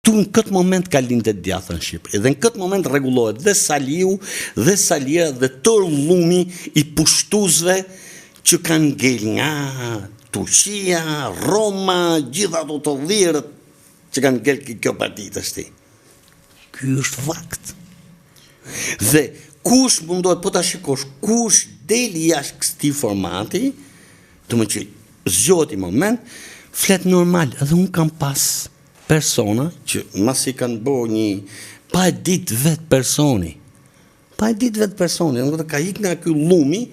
Këtu në këtë moment ka lind e djathta në Shqipëri. Dhe në këtë moment rregullohet dhe Saliu, dhe Salia dhe tërë llumi i pushtuesve që kanë ngel nga Turqia, Roma, gjithë ato të dherët që kanë ngel kjo parti tashti. Ky është fakt. Dhe kush mundohet po ta shikosh, kush del jashtë këtij formati, domethënë që zgjohet një moment, flet normal, edhe unë kam pas persona që masi kanë bo një pa e ditë vetë personi, pa e ditë vetë personi, domethënë ka ik nga ky llumi,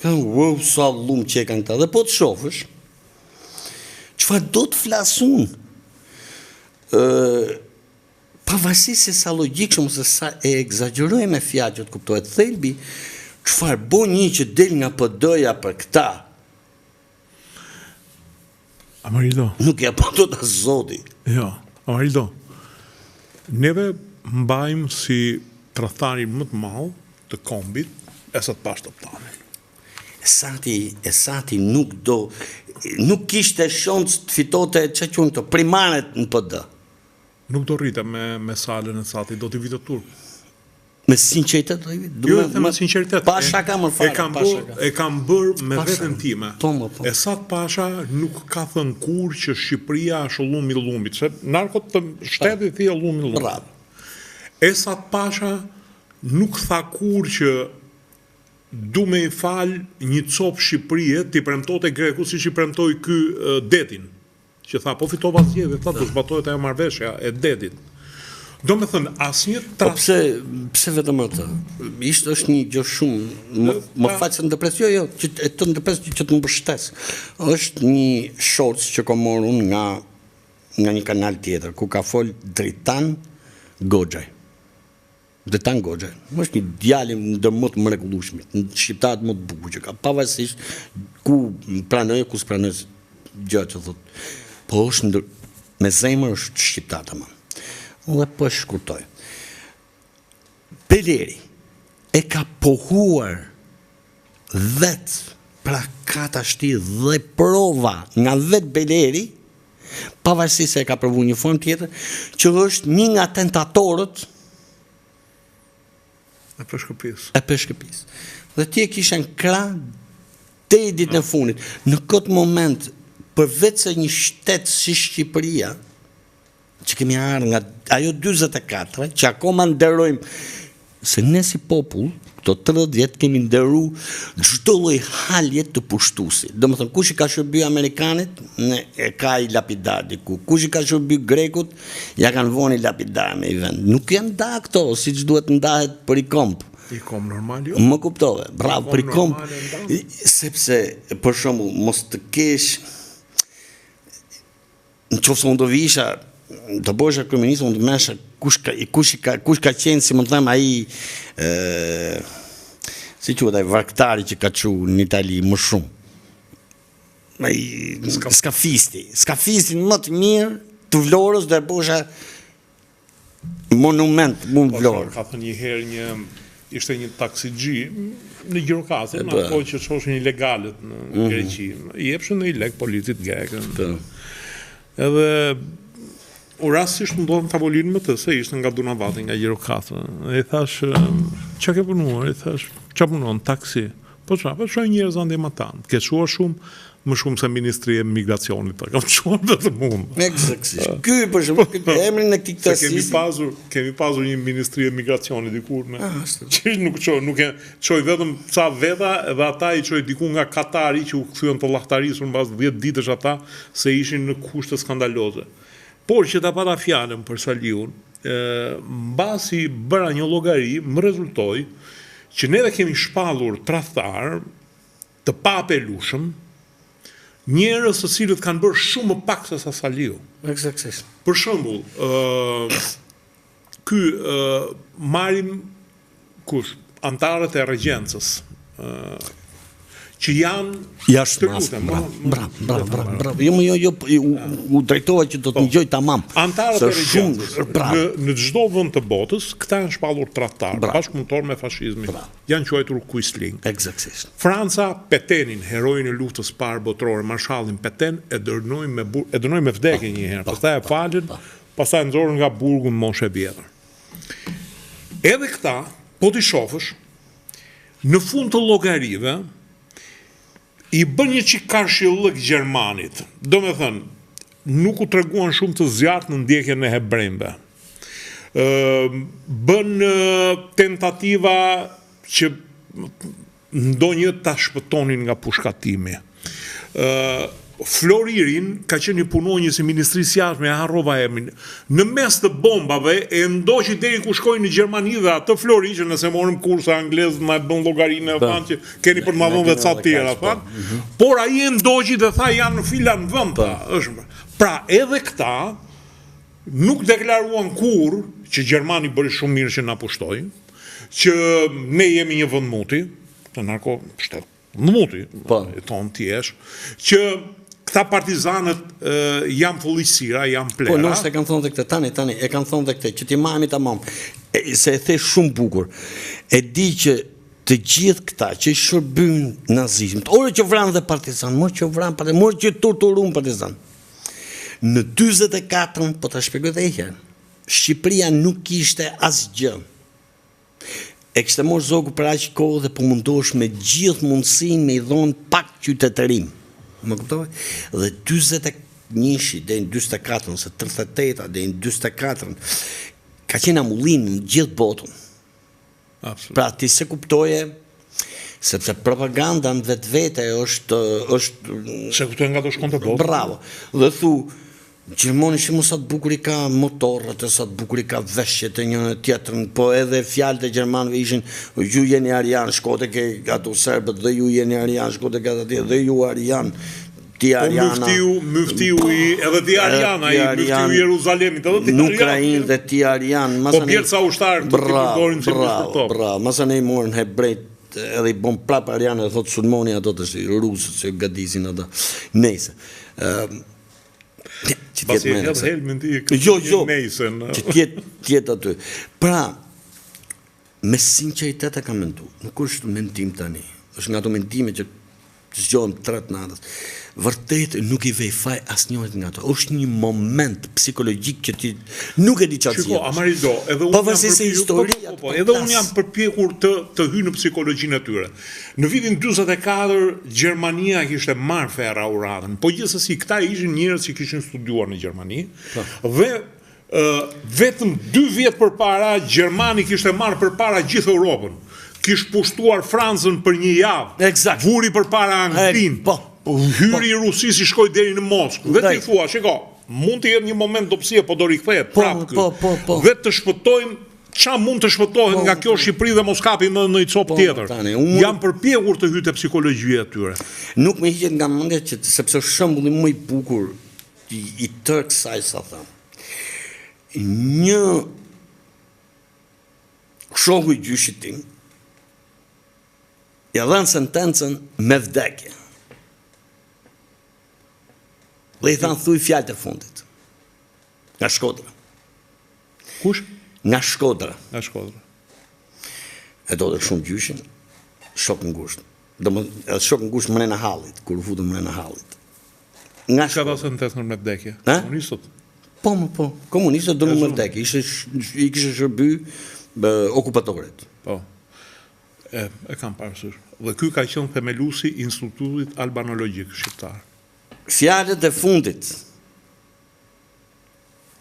ka wow, sa llum që e kanë këta, dhe po të shofësh, çfarë do të flas unë, ë pavarësisht se sa logjikshëm ose sa e ekzagjeroj me fjalë që të kuptohet thelbi, çfarë bo një që del nga PD-ja për këta? Amarildo. Nuk ja po dot as zoti. Jo, Amarildo. Neve mbajmë si tradhtarin më të madh të kombit Esat Pashë Toptanin. Esati, Esati nuk do nuk kishte shans të fitonte ça quhen këto primaret në PD. Nuk do rrite me me Salën Esati, do t'i vinte turp. Me sinqeritet do i vinte. Jo, them me sinqeritet. Pa shaka më fare, e kam bërë, e kam bërë me veten time. Po, mo, po. Esat Pasha nuk ka thënë kurrë që Shqipëria është llumi i llumit, se narkot të shtetit thije llumi i llumit. Bravo. Esat Pasha nuk tha kurrë që du me i fal një copë Shqipërie t'i premtote grekut siç i premtoi ky detin. Që tha, po fitova zgjedhjet, tha, do zbatohet ajo marrëveshja e detit. Domethënë, asnjë Po pse, pse vetëm atë? Ishte është një gjë shumë, më, më fal se ndërpres, jo, jo, që e të ndërpres që të mbështes. Është një shorts që kam marrë unë nga nga një kanal tjetër, ku ka fol Dritan Goxhaj. Dritan Goxhaj, është një djalë ndër më të mrekullueshmit, shqiptarët më të bukur që ka, pavarësisht ku pranoj ku s'pranoj gjë që thot. Po është ndër me zemër është shqiptar tamam. Dhe po e shkurtoj. Beleri e ka pohuar vet, pra ka tashti dhe prova nga vet Beleri, pavarësisht se e ka provu një formë tjetër, që është një nga tentatorët e Peshkëpisë. E Peshkëpisë. Dhe ti e kishe në krah deri ditën e fundit. Në këtë moment, përveç se një shtet si Shqipëria, që kemi ardhur nga ajo 44, që akoma nderojmë se ne si popull, këto 30 vjet kemi nderu çdo lloj halje të pushtuesit. Domethënë kush i ka shërby amerikanit, ne e ka i lapidar diku. Kush i ka shërby grekut, ja kanë vënë i lapidar me i vend. Nuk janë nda këto siç duhet ndahet për i komb. I komb normal jo. Më kuptove. Bravo për i komb. Sepse për shembull mos të kesh Në qoftë se unë do visha, do bëhesha kryeministër, unë do merrsha kush ka, kush ka, kush ka qenë, si mund të them, ai, ë, si quhet ai varktari që ka çu në Itali më shumë. Ai skafisti, skafistin më të mirë të Vlorës do e bosha Monument mu në po, Vlorë. Ka thënë një herë një ishte një taksixhi në Gjirokastër, në atë kohë që çoshin ilegalët në mm -hmm. Greqi. I jepshin një lek policit grek. Po. Edhe u rastisht më ndodh në tavolinë me të, se ishte nga Dunavati, nga Gjirokastra. E i thash, ça ke punuar? I thash, ça punon, taksi. Po ça, po çoj njerëz andej matanë. Ke çuar shumë, më shumë se Ministria e Migracionit, tha, kam çuar vetëm unë. Eksaktësisht. Ky për shembull, ky emrin e këtij taksisti. Kemi pasur, kemi pasur një Ministri e Migracionit dikur ne. Ah, që nuk çoi, nuk e çoi vetëm ca veta dhe ata i çoi diku nga Katari që u kthyen të llahtarisur mbas 10 ditësh ata se ishin në kushte skandaloze. Por që ta pata fjalën për Saliun, mbasi bëra një llogari, më rezultoi që neve kemi shpallur tradhtar të paapelueshëm njerëz të cilët kanë bërë shumë më pak se sa Saliu. Eksaktësisht. Për shembull, ë ky ë marrim kush anëtarët e regjencës ë që janë jashtë masë. Bravo, bravo, bravo, bravo, bravo. Jo, jo, jo, u, u drejtova që do të po. ngjoj tamam. Anëtarët e regjencës në në çdo vend të botës, këta janë shpallur tradhtar, bashkëpunëtor me fashizmin. Janë quajtur kuisling. Eksaktësisht. Franca Petenin, heroin e luftës parë botërore, marshallin Peten e dënoi me e dënoi me vdekje një herë, pastaj e falën. Pastaj e nxorën nga burgu në moshë e vjetër. Edhe këta, po t'i shofësh, në fund të llogarive, i bën një çik karshillëk gjermanit. Domethënë, nuk u treguan shumë të zjarrtë në ndjekjen e hebrenjve. Ë bën tentativa që ndonjë ta shpëtonin nga pushkatimi. Ë Floririn ka qenë një punonjës i Ministrisë së Jashtme, e harrova emrin. Në mes të bombave e ndoqi deri ku shkoi në Gjermani dhe atë Flori që nëse morëm kurse anglezët na e bën llogarinë e thanë që keni për të ma dhënë dhe ca të tjera, po. thanë. Mhm. Por ai e ndoqi dhe tha janë në filan vend, po. është. Pra edhe këta nuk deklaruan kurrë që gjermani bëri shumë mirë që na pushtoi, që ne jemi një vend muti, të narko shtet muti, po. e thonë ti jesh, që këta partizanët e, janë fëlliqësira, janë plera. Po, ndoshta e kanë thonë dhe këtë, tani, tani, e kanë thonë dhe këtë, që t'i marrim tamam, e, se e the shumë bukur, e di që të gjithë këta që i shërbyn nazizmit, ore që vranë dhe partizan, more që vranë partizan, more që torturun partizan, në 44-ën, po ta shpjegoj dhe një herë, Shqipëria nuk kishte asgjë. E kishte marrë Zogu për aq kohë dhe po mundohesh me gjithë mundësinë me i dhonë pak qytetërim. Më kuptove? Dhe 41-shi deri në 44-ën ose 38-a deri në 44-ën ka qenë amullinë në gjithë botën. Absolut. Pra ti s'e kuptoje sepse propaganda në vetvete është është s'e kuptoje nga do shkonte bota. Bravo. Dhe thu Gjermani shimo sa të bukur i ka motorët e sa të bukur i ka veshjet e njënë e tjetrën, po edhe fjalët e gjermanëve ishin ju jeni arian, shko te ke ato serbët dhe ju jeni arian, shko te ata tjerë dhe ju arian, ti po ariana. Po myftiu, myftiu i edhe ti arian, ai myftiu i Jeruzalemit, edhe ti arian. Në Ukrainë dhe ti arian, po bjerë ca ushtarë këtu t'i përdorin si bravo, bravo, masanej morën hebrejt edhe i bon prapë arian dhe thotë sulmoni ato të si rusët që gadisin ata. Nejse. Ëm që të jetë më helmin ti jo, jo, që të jetë të jetë aty. Pra, me sinqeritet e kam mendu, nuk është mendim tani, është nga ato mendime që zgjohem 3 të natës. Vërtet nuk i vej faj asnjërit nga ato. Është një moment psikologjik që ti nuk e di çfarë zgjidh. Shiko, Amarildo, edhe unë jam përpjekur, se historia, po, po, po, edhe unë jam përpjekur të të hyj në psikologjinë e tyre. Në vitin 44 Gjermania kishte marrë ferra uratën. Po gjithsesi këta ishin njerëz që kishin studiuar në Gjermani po. dhe Vetëm dy vjet përpara, gjermani kishte marrë përpara gjithë Europën. Kish pushtuar Francën për një javë. Eksakt. Vuri përpara Anglinë. Po. Hyri i Rusisë i shkoi deri në Moskë. Dhe ti thua, shiko, mund të jetë një moment dobësie, po do rikthehet po, prapë ky. Po, po, po. Dhe të shpëtojmë ça mund të shpëtohet po, nga kjo Shqipëri dhe mos kapim në ndonjë copë po, tjetër. Tani, unë... Jam përpjekur të hyj te psikologjia e tyre. Nuk më hiqet nga mendja që sepse është shembulli më i bukur i, i tërë kësaj sa thamë. Një shoku i gjyshit tim, ia dhanë sentencën me vdekje. Dhe i thanë thuj fjalët e fundit. Nga Shkodra. Kush? Nga Shkodra. Nga Shkodra. E donte shumë gjyshin, shok ngushtë. Domethënë, edhe shok ngushtë mrena hallit, kur u futën mrena hallit. Nga Kush ia dha sentencën me vdekje? Komunistët? Po, më po. Komunistët dënuan me vdekje. Ishte, i kishte shërby okupatorit. Po. E, e kam parasysh. Dhe ky ka qenë themeluesi i Institutit Albanologjik Shqiptar. Fjalët e fundit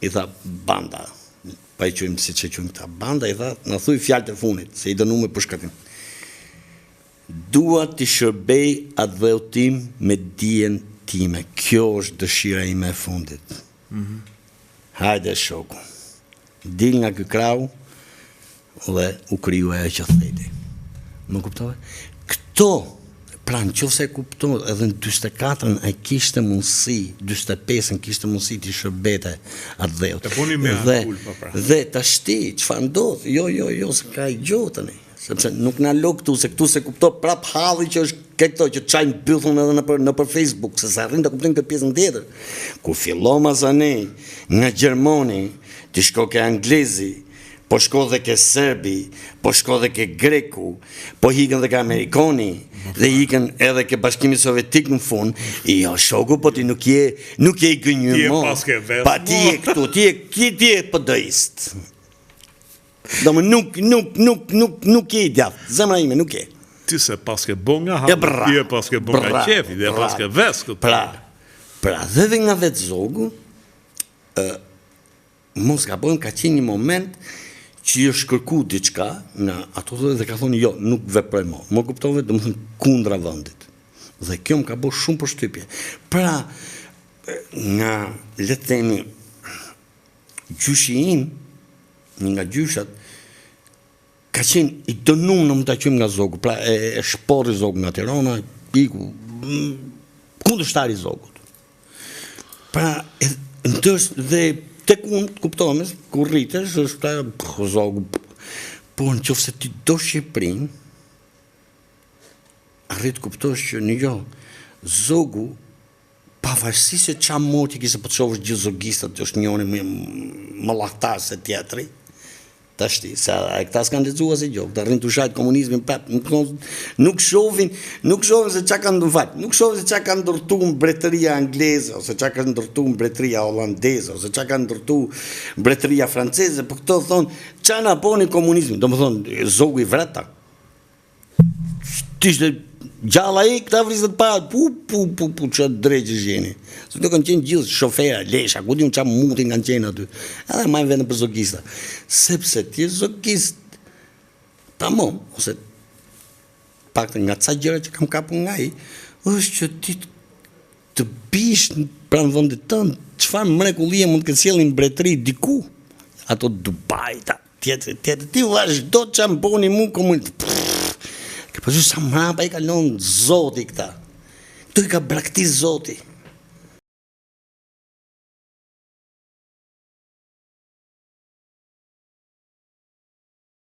i tha banda, pa i quajmë siç e quajmë këta, banda i tha, na thuj fjalët e fundit, se i dënu me pushkatim. Dua t'i shërbej atdheut tim me dijen time, kjo është dëshira ime e fundit. Hajde shoku, dil nga ky krahu dhe u krijua ajo që the ti. Më kuptove? Këto, pra në qoftë se e kupton, edhe në 44-ën ai kishte mundësi, 45-ën kishte mundësi t'i shërbete atdheut. E puni me dhe, pra. Dhe tashti, çfarë ndodh? Jo, jo, jo, se ka gjo tani. Sepse nuk na lë këtu, se këtu s'e kupton prap halli që është ke këto që çajnë bythën edhe nëpër nëpër Facebook, se s'arrin të kuptojnë këtë pjesën tjetër. Kur fillon masanej nga gjermani, ti shko ke anglezi. Po shko dhe ke serbi, po shko dhe ke greku, po ikën dhe ke amerikoni, dhe ikën edhe ke Bashkimi Sovjetik në fund. Jo, shoku, po ti nuk je, nuk je i gënjyer mo. Pa ti je këtu, ti je, ti, ti je PD-ist. Do më nuk, nuk, nuk, nuk, nuk je i djathtë, zemra ime nuk je. Ti s'e paske bo nga halli, ti e paske bo nga qefi, ti e paske ves këtë. Pra, pra, dhe dhe nga vetë Zogu, ë, mos gabojmë, ka qenë një moment që i është kërku diçka nga ato dhe, dhe ka thonë jo, nuk veproj mo. Më kuptove, domethënë kundra vendit. Dhe kjo më ka bo shumë përshtypje. Pra, nga, le të themi, gjyshi im, një nga gjyshat, ka qenë i dënum në mund ta quajmë nga Zogu, pra e, e shporri Zogu nga Tirana, iku, mm, kundërshtari i Zogut. Pra, ndërs dhe tek unë, të kuptohemi, kur rritesh, është ajo Zogu. Por në qoftë se ti do Shqipërinë, arrit të kuptosh që në jo, Zogu, pavarësisht se ça moti kishte po të shohësh gjithë zogistët, është njëri më më llahtar se tjetri, Tashti, se a, këta s'kanë lexuar asgjë, këta rrinë tu shajt komunizmin prap, nuk nuk shohin, nuk shohin se çka kanë ndërfal, nuk shohin se çka kanë ndërtu mbretëria angleze ose çka kanë ndërtu mbretëria holandeze ose çka kanë ndërtu mbretëria franceze, po këto thonë ça na boni komunizmi, domethënë Zogu i vret ata. Të ishte gjallë ai, këta vriste të parët, pu, pu, pu, pu, ça dreqi jeni. Se do kanë qenë gjithë shofera, lesha, ku di unë ça mutin kanë qenë aty. Edhe majnë veten për zogista. Sepse ti je zogist, tamam, ose paktën nga ca gjëra që kam kapur nga ai, është që ti të bish pranë vendit tënd, çfarë mrekullie mund të ketë sjellë një mbretëri diku, ato Dubai, ta, Tjetër, tjetër, ti vazhdo ça m'boni mu komun. Ke pasur sa mrapa i ka lënë Zoti këta. Këto i ka braktis Zoti.